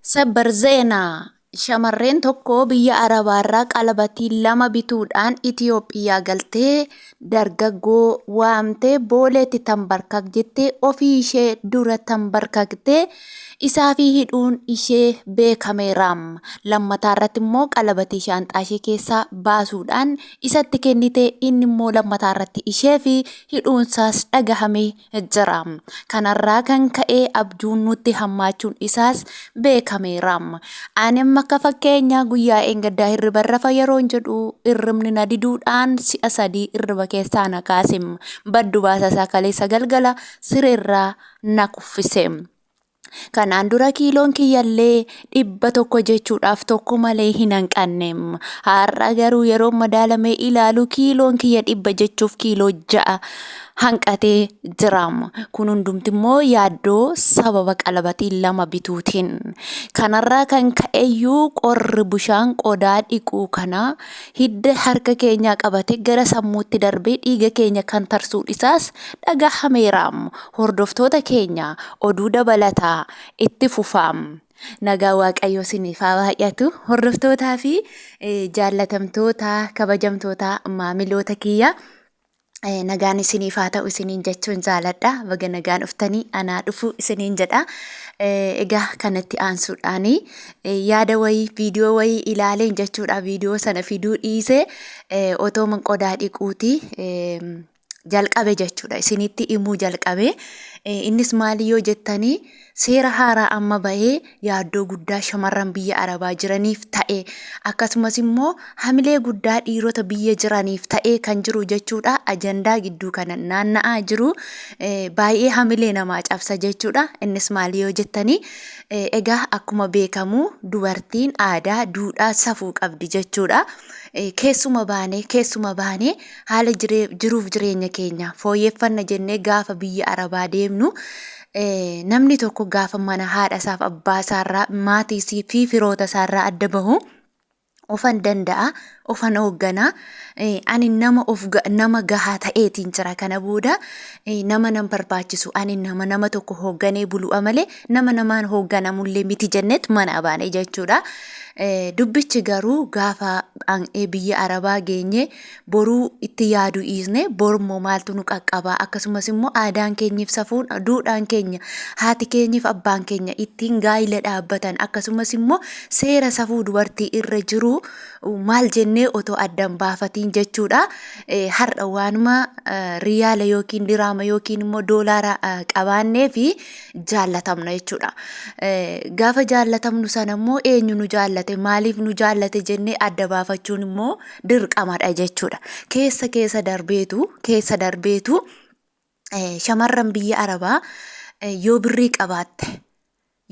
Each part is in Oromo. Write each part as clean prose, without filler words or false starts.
Sabbar Zeenaa Shamarreen tokko biyya Arabaarraa qalabatii 2 bituudhaan Itiyoophiyaa galtee dargaggoo waamtee Booleetti tambarkak jettee ofii ishee dura tambarkaktee isaafi hidhuun ishee beekameera. Lammataarratti immoo qalabatii shaanxaa ishee keessaa baasuudhaan isatti kennite inni immoo lammataarratti isheefi hidhuunsaas dhagahamee jira. Kanarraa kan ka'e abjuun nutti hammaachuun isaas beekameera. Ani amma akka fakkeenya guyyaa eengaddaa hirriba rafa yeroon jedhu hirribni na diduudhaan si'a 3 hirriba keessaa na kaase. Baddu baasa isaa kaleessa galgala sireerraa na kuffise. Kanaan dura kiiloon kiyyallee 100 jechuudhaaf tokko malee hin hanqanne. Har'a garuu yeroo madaalamee ilaalu kiiloon kiyya 100 jechuuf kiiloo 6 hanqatee jira. Kun hundumti immoo yaaddoo sababa qalabatii 2 bituutiin. Kanarraa kan ka'eyyuu qorri bishaan qodaa dhiquu kana hidda harka keenyaa qabate gara sammuutti darbee dhiiga keenya kan tarsuun isaas dhagahameera. Hordoftoota keenya oduu dabalataa itti fufaa. Nagaa Waaqayyoo isiniif haa baay'atu. Hordoftootaa fi jaallatamtoota kabajamtoota maamiloota kiyya. Nagaan isiniif haa ta'u isiniin jechuun jaaladha. Baga nagaan dhuftanii anaa dhufu isiniin jedha. Egaa kanatti aansuudhaan yaada wayii viidiyoo wayii ilaaleen jechuudha. Viidiyoo sana fiduu dhiisee otoo qodaa dhiquuti jalqabe jechuudha. Isinitti himuu jalqabe. Innis maali yoo jettanii seera haaraa amma bahee yaaddoo guddaa shamarran biyya Arabaa jiraniif ta'e akkasumas immoo hamilee guddaa dhiirota biyya jiraniif ta'ee kan jiru jechuudha. Ajandaa gidduu kana naanna'aa jiru baay'ee hamilee namaa cabsa jechuudha. Innis maali yoo jettanii egaa akkuma beekamu dubartiin aadaa, duudhaa, safuu qabdi jechuudha. Keessuma baanee keessuma baanee haala jiruuf jireenya keenya fooyyeffanna jennee gaafa biyya Arabaa deemnu namni tokko gaafa mana haadha isaaf abbaa isaarraa maatii fi firoota isaarraa adda bahu ofan danda'a ofan hoogganaa ani nama of nama gahaa ta'eetiin jira kana booda nama nan barbaachisu ani nama nama tokko hoogganee bulu'a malee nama namaan hoogganamullee miti jenneet mana baane jechuudha. Dubbichi garuu gaafa biyya Arabaa geenye boruu itti yaaduu dhiisne borummoo maaltu nu qaqqaba akkasumas immoo aadaan keenyiif safuun duudhaan keenya haati keenyiif abbaan keenya ittiin gaa'ila dhaabbatan akkasumas immoo seera safuu dubartii irra jiru maal jennee otoo addan baafatiin jechuudha. Har'a waanuma riyaala yookiin diraama yookiin immoo doolaara qabaannee fi jaallatamna jechuudha. Gaafa jaallatamnu sana immoo eenyu nu jaallate maaliif nu jaallate jennee adda baafachuun immoo dirqamadha jechuudha. Keessa keessa darbeetu keessa darbeetu shamarran biyya Arabaa yoo birrii qabaatte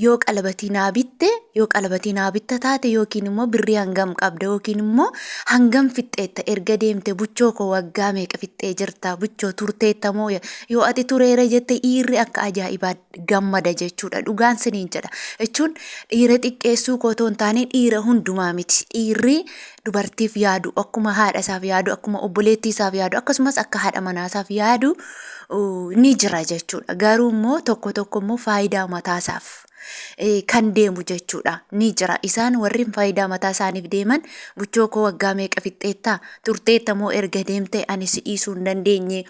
yoo qalabatii naa bitte yoo qalabatii naa bitta taate yookiin immoo birrii hangam qabda yookiin immoo hangam fixxeetta erga deemte buchoo koo waggaa meeqa fixxee jirta buchoo turteetta moo yoo ati tureera jette dhiirri akka ajaa'ibaa gammada jechuudha dhugaan siniin jedha jechuun dhiira xiqqeessuu koo otoo hin taane dhiira hundumaa miti dhiirri dubartiif yaadu akkuma haadha isaaf yaadu akkuma obboleettii isaaf yaadu akkasumas akka haadha manaa isaaf yaadu ni jira jechuudha. Garuu immoo tokko tokko immoo faayidaa mataa isaaf kan deemu jechuudha ni jira. Isaan warri faayidaa mataa isaaniif deeman buchoo koo waggaa meeqa fixxeetta turteetta moo erga deemte ani si dhiisuu hin dandeenye.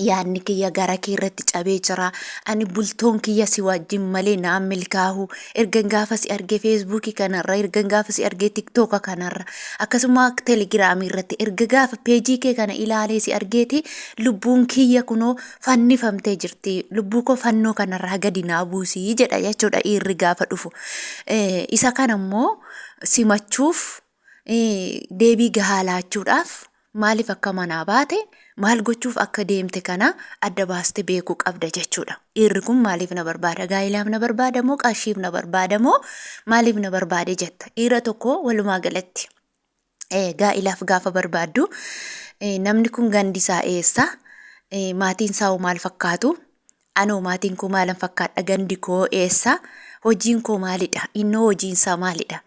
Yaadni kiyya gara kee irratti cabee jira. Ani bultoon kiyya si wajjin malee naan milkaahu. Ergan gaafa si argee feesbuukii kanarra, ergan gaafa si argee tiktooka kanarra, akkasuma telegiraamii irratti erga gaafa peejii kee kana ilaalee si argeeti lubbuun kiyya kunoo fannifamtee jirti. Lubbuu koo fannoo kanarraa gadi naa buusii jedha jechuudha dhiirri gaafa dhufu. Isa kana immoo simachuuf deebii gahaa laachuudhaaf maaliif akka manaa baate maal gochuuf akka deemte kana adda baaste beekuu qabda jechuudha. Dhiirri kun maaliif na barbaada? Gaa'ilaaf na barbaada moo qarshiif na barbaada moo maaliif na barbaade jetta. Dhiira tokko walumaa galatti gaa'ilaaf gaafa barbaaddu namni kun gandi isaa eessa? Maatiin isaa hoo maal fakkaatu? Anoo maatiin koo maalan fakkaadha? Gandi koo eessa? Hojiin koo maalidha? Innoo hojiin isaa maalidha?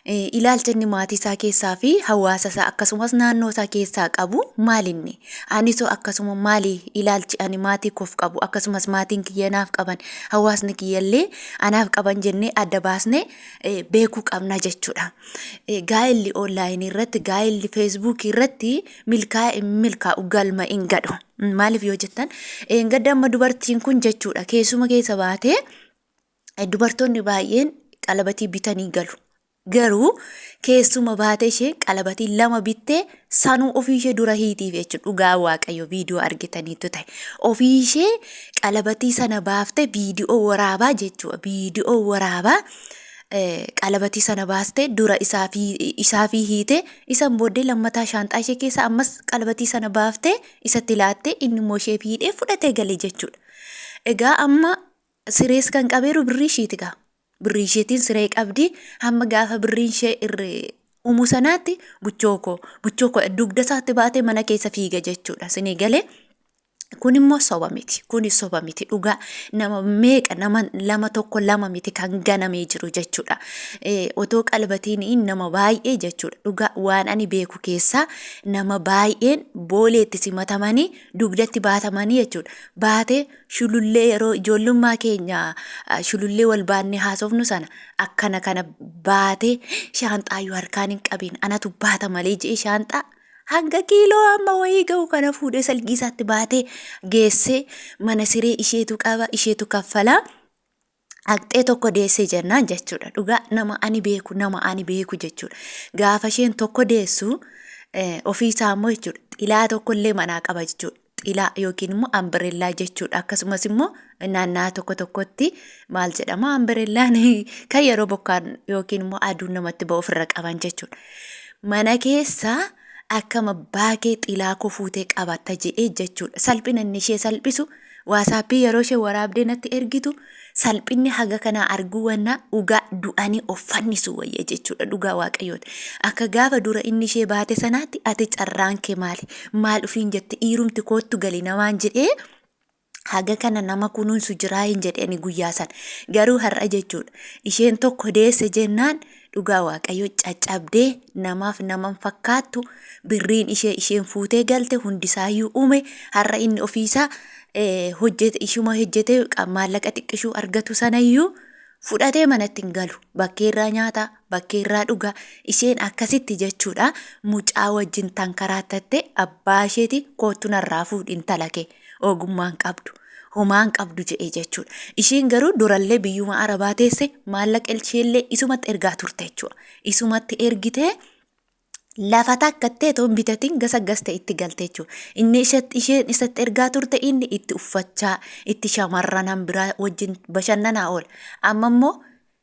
Ilaalcha inni maatii isaa keessaa fi hawaasa isaa akkasumas naannoo isaa keessaa qabu maalinni? Anisoo akkasuma maali ilaalchi ani maatii koof qabu akkasumas maatiin kiyya naaf qaban hawaasni kiyyallee anaaf qaban jennee adda baasnee beekuu qabna jechuudha. Gaa'elli onlaayinii irratti gaa'elli feesbuukii irratti milkaa'e hin milkaa'u galma hin gadhu. Maaliif yoo jettan gadda amma dubartiin kun jechuudha keessuma keessa baatee dubartoonni baay'een qalabatii bitanii galu. Garuu keessuma baatee isheen qalabatii lama bittee sanuu ofii ishee dura hiitiif jechuudha. Dhugaa Waaqayyo viidiyoo argitaniitu ta'e. Ofii ishee qalabatii sana baaftee viidiyoo waraabaa jechuudha. Viidiyoo waraabaa qalabatii sana baastee dura isaafii hiitee isan booddee lammataa shaanxaa ishee keessa ammas qalabatii sana baaftee isatti laattee inni immoo isheef hiidhee fudhatee gale jechuudha. Egaa amma sirees kan qabeeru birrii ishiiti gaa. Birrii isheetiin siree qabdi. Hamma gaafa birriin ishee irree umu sanaatti buchoo koo buchoo koo dugda isaatti baatee mana keessa fiiga jechuudha. Isinii galee. Kun immoo soba miti. Kuni soba miti. Dhugaa nama meeqa nama lama tokko lama miti kan ganamee jiru jechuudha. Otoo qalbatiin nama baay'ee jechuudha. Dhugaa waan ani beeku keessaa nama baay'een booleetti simatamanii dugdatti baatamanii jechuudha. Baatee shulullee yeroo ijoollummaa keenya shulullee wal baannee haasofnu sana akkana kana baatee shaanxaayyuu harkaan hin qabiin anatu baata malee je'ee shaanxaa hanga kiiloo amma wayii ga'u kana fuudhee salgii isaatti baatee geessee mana siree isheetu qaba isheetu kaffalaa. Haqxee tokko deessee jennaan jechuudha. Dhugaa nama ani beeku nama ani beeku jechuudha. Gaafa isheen tokko deessu ofii isaa immoo jechuudha xilaa tokko illee manaa qaba jechuudha. Xilaa yookiin immoo ambireellaa jechuudha. Akkasumas immoo naannaa tokko tokkotti maal jedhama ambireellaan kan yeroo bokkaan yookiin immoo aduun namatti ba'u ofirra qaban jechuudha. Mana keessaa akkam abbaa kee xilaa koo fuutee qabatta jedhee jechuudha. Salphina inni ishee salphisu waasaappii yeroo ishee waraabdee natti ergitu salphinni haga kanaa arguu wannaa dhugaa du'anii of fannisu wayya jechuudha dhugaa waaqayyooti. Akka gaafa dura inni ishee baate sanaatti ati carraan kee maali? Maal ofiin jette dhiirumti koottu gali namaan jedhee haga kana nama kunuunsu jiraa hin jedheni guyyaa sana. Garuu har'a jechuudha. Isheen tokko deesse jennaan dhugaa waaqayyo caccabdee namaaf naman fakkaattu birriin ishee isheen fuutee galte hundisaayyuu uume har'a inni ofiisaa hojjete ishuma hojjete maallaqa xiqqishuu argatu sanayyuu fudhatee manatti hin galu. Bakkeerraa nyaata, bakkeerraa dhuga. Isheen akkasitti jechuudha mucaa wajjin tankaraatatte abbaa isheeti koottu narraa fuudhi intala kee ogummaan qabdu. Homaan qabdu jedhee jechuudha. Isheen garuu durallee biyyuma arabaa teesse maallaqa isheellee isumatti ergaa turte jechuudha. Isumatti ergitee lafa takka itti otoo hin bitatin gasa gaste itti galte jechuudha. Inni isheen isatti ergaa turte inni itti uffachaa itti shamarran hanbiraa wajjin bashannanaa oola. Amma immoo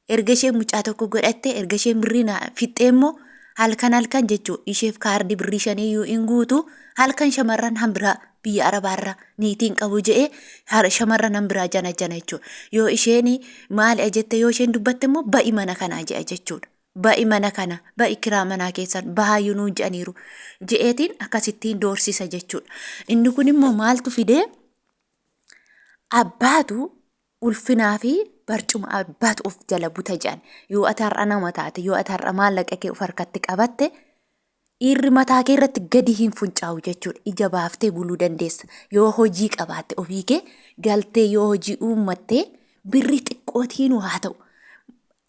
erga isheen mucaa tokko godhatte erga isheen birrii fixxee immoo halkan halkan jechuudha isheef kaardii birrii shaniyyuu hin guutu halkan shamarran hanbiraa biyya arabaarra niitiin qabu je'ee shamarran hanbiraa jana jana jechuudha. Yoo isheen maali jette yoo isheen dubbatte immoo ba'i mana kanaa je'a jechuudha. Ba'i mana kana ba'i kiraa manaa keessan bahaayyuu nuun je'aniiru je'eetiin akkasittiin doorsisa jechuudha. Inni kun immoo maaltu fidee abbaatu ulfinaa fi barcuma abbaatu of jala buta jedhan. Yoo ati har'a nama taate yoo ati har'a maallaqa kee of harkatti qabatte dhiirri mataa kee irratti gadi hin funcaa'u jechuudha. Ija baaftee buluu dandeessa. Yoo hojii qabaatte ofii kee galtee yoo hojii uummattee birrii xiqqootiinuu haa ta'u.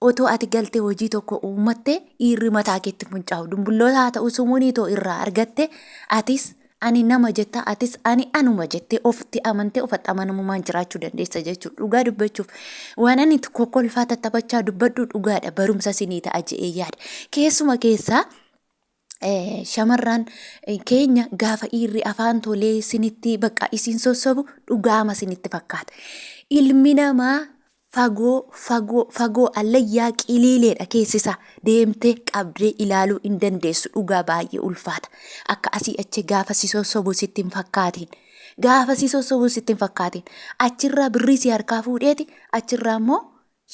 Otoo ati galtee hojii tokko uummatte dhiirri mataa keetti funcaa'u. Dumbulloota haa ta'u sumunii too irraa argatte atis ani nama jetta atis ani anuma jettee ofitti amantee ofitti amanamummaan jiraachuu dandeessa jechuudha. Dhugaa dubbachuuf waan ani kokkolfaa tattaphachaa dubbadhu dhugaadha barumsa sinii ta'a je'ee yaada. Keessuma keessaa shamarran keenya gaafa dhiirri afaan tolee sinitti bakka isin sossobu dhugaama sinitti fakkaata. Ilmi namaa fagoo fagoo fagoo allayyaa qiliileedha keessisa deemtee qabdee ilaaluu hin dandeessu dhugaa baay'ee ulfaata. Akka asii achi gaafa si sossobu sitti hin fakkaatiin. Gaafa si sossobu sitti hin fakkaatiin. Achirraa birrii si harkaa fuudheeti achirraa immoo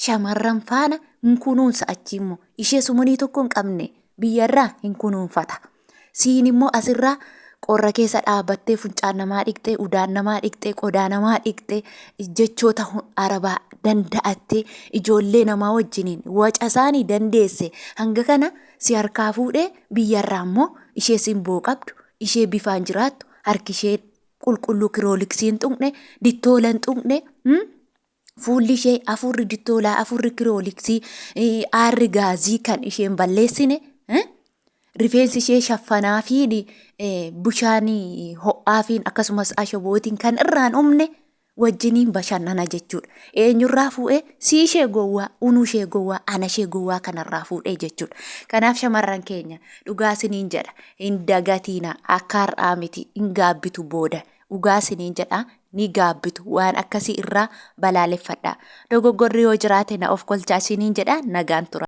shamarran faana hin kunuunsa achi immoo ishee sumunii tokko hin qabne biyyarraa hin kunuunfata. Siin immoo asirraa Qorra keessa dhaabattee funcaan namaa dhiqxee, udaan namaa dhiqxee, qodaa namaa dhiqxee, jechoota arabaa danda'attee ijoollee namaa wajjiniin waca isaanii dandeesse. Hanga kana si harkaa fuudhee biyyarraa immoo ishee simboo qabdu, ishee bifaan jiraattu, harki ishee qulqulluu kirooliksii hin tuqne, dittoola hin tuqne, fuulli ishee hafuurri dittoolaa, hafuurri kirooliksii, aarri gaazii kan isheen balleessine, rifeensi ishee shaffanaa fi bishaan ho'aafiin akkasumas ashabootiin kan irraan dhumne wajjiniin bashannana jechuudha. Eenyurraa fuudhee? Si ishee gowwaa, unuu ishee gowwaa, ana ishee gowwaa kanarraa fuudhee jechuudha. Kanaaf shamarran keenya dhugaa isiniin jedha hin dagatiina akka har'aa miti hin gaabbitu booda. Dhugaa isiniin jedha ni gaabbitu waan akkasii irraa balaaleffadha. Dogoggorri yoo jiraate na of kolchaa isiniin jedha nagaan tura.